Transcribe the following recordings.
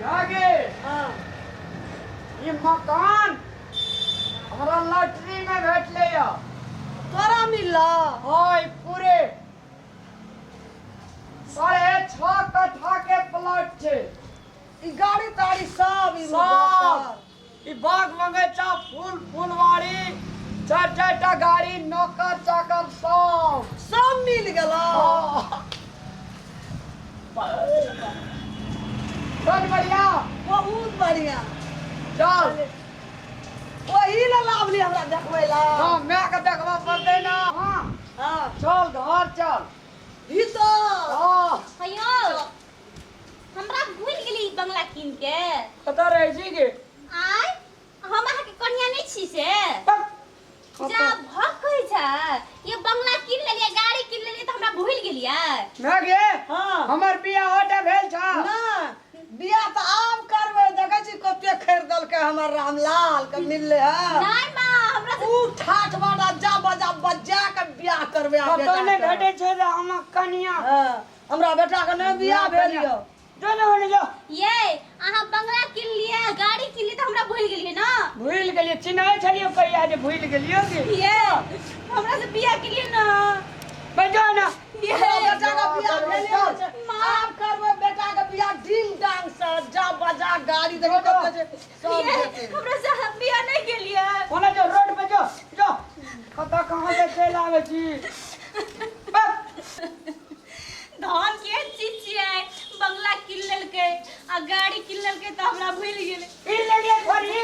लागे। हाँ। ई मकान हमरा लॉटरी में भेटले या। तोरा मिलला? हाँ, ई पूरे 6.5 कट्ठा के प्लॉट छै। ई गाड़ी ताड़ी सब ई सब, ई बाग बगीचा, फूल फुलवाड़ी, चारि चारि टा गाड़ी, नौकर चाकर सब। सब मिल गेलो? हाँ। बड़ बढ़िया। बहुत बढ़िया। चल। ओही ला लावली हमरा देखबै ला? हाँ, मैं के देखबा पड़तै ना। हाँ। हाँ। चल, घर चल। भीतर। हाँ। हयो, हमरा भूल गेली ई बंगला कीन के। कतऽ रहै छी गे? आय, हम अहाँके कनिया नहि छी से? पक। जा भक कहै छै, ये बंगला कीन लेलियै, गाड़ी कीन लेलियै तऽ हमरा भूल गेलियै? मैं गे। हाँ। हमर बियाह होटे भेल छ? ना, बियाह तऽ आब करबै। देखै छी कते खरीदलकै हमर रामलाल के मिलले है। नहि माँ, हमरा से ऊ ठाठ बाट जा बजा बजा के बियाह करबै आब। कतौ बेटा नहि के। भेटै छै जे हमर कनिया। हाँ, हमरा बेटा के नहि बियाह भेल यौ। जो ने होने जो। ये अहाँ बंगला कीन लिए, गाड़ी कीन लिए तऽ हमरा भूल गेलियै ना? भूल गेलियै? चिन्है छलियै कहिया जे भूल गेलियै की? ये हमरा से बियाह केलियै ना? बैठो ना। ये हमरा बेटा के बियाह भेल यौ। माँ। आब करबै बेटा के बियाह ढीम डांग से, जा बजा गाड़ी देखी कते छै सब ये हेतै। हमरा से हम बियाह नहि केलियै। होने जो, रोड पे जो, जो। कतऽ कहाँ से चलि आबै छी? बस। धन के चीज छियै, बंगला कीन लेलकै आ गाड़ी कीन लेलकै तऽ हमरा भूलि गेलै। की लेलियै थोड़ी?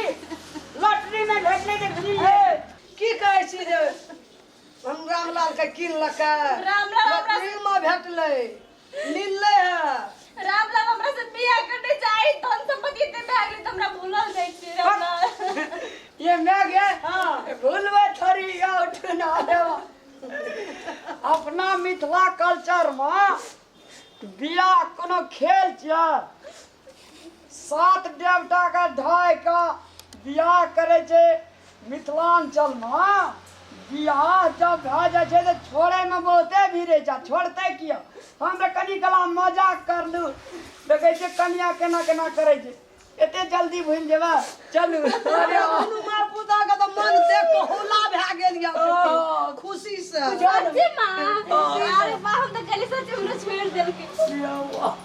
लॉटरी में भेटलै तऽ की ए, की कहै छी जे हम रामलाल के कीन लकै? रामलाल हमरा लॉटरी में भेटलै, मिललै है। रामलाल हमरा से बियाह करने चाही, धन संपत्ति एते भए गेलै तऽ हमरा भूलल जाइ छै रामलाल। ये मैं गे। हाँ। भूलबै थोड़ी या उठना देवा। अपना मिथिला कल्चर में बियाह कोनो खेल छियै? सात देवता के ढाइ के बियाह करै छै मिथिलांचल में। बियाह जब भए जाइ छै तऽ छोड़ैमे बहुते भीड़ै छै। छोड़तै किया? हम तऽ कनि कला मजाक करलू। देखै छियै कनिया केना केना करै छै। एते जल्दी भूलि जेबै? चलू। अरे, दुनू माय पुता के तऽ मन देख के हौला भए गेल यऽ ओ। खुशी से। सच्ची माँ? अरे वाह, हम तऽ कहली सच हमरा छोड़ि देलकै।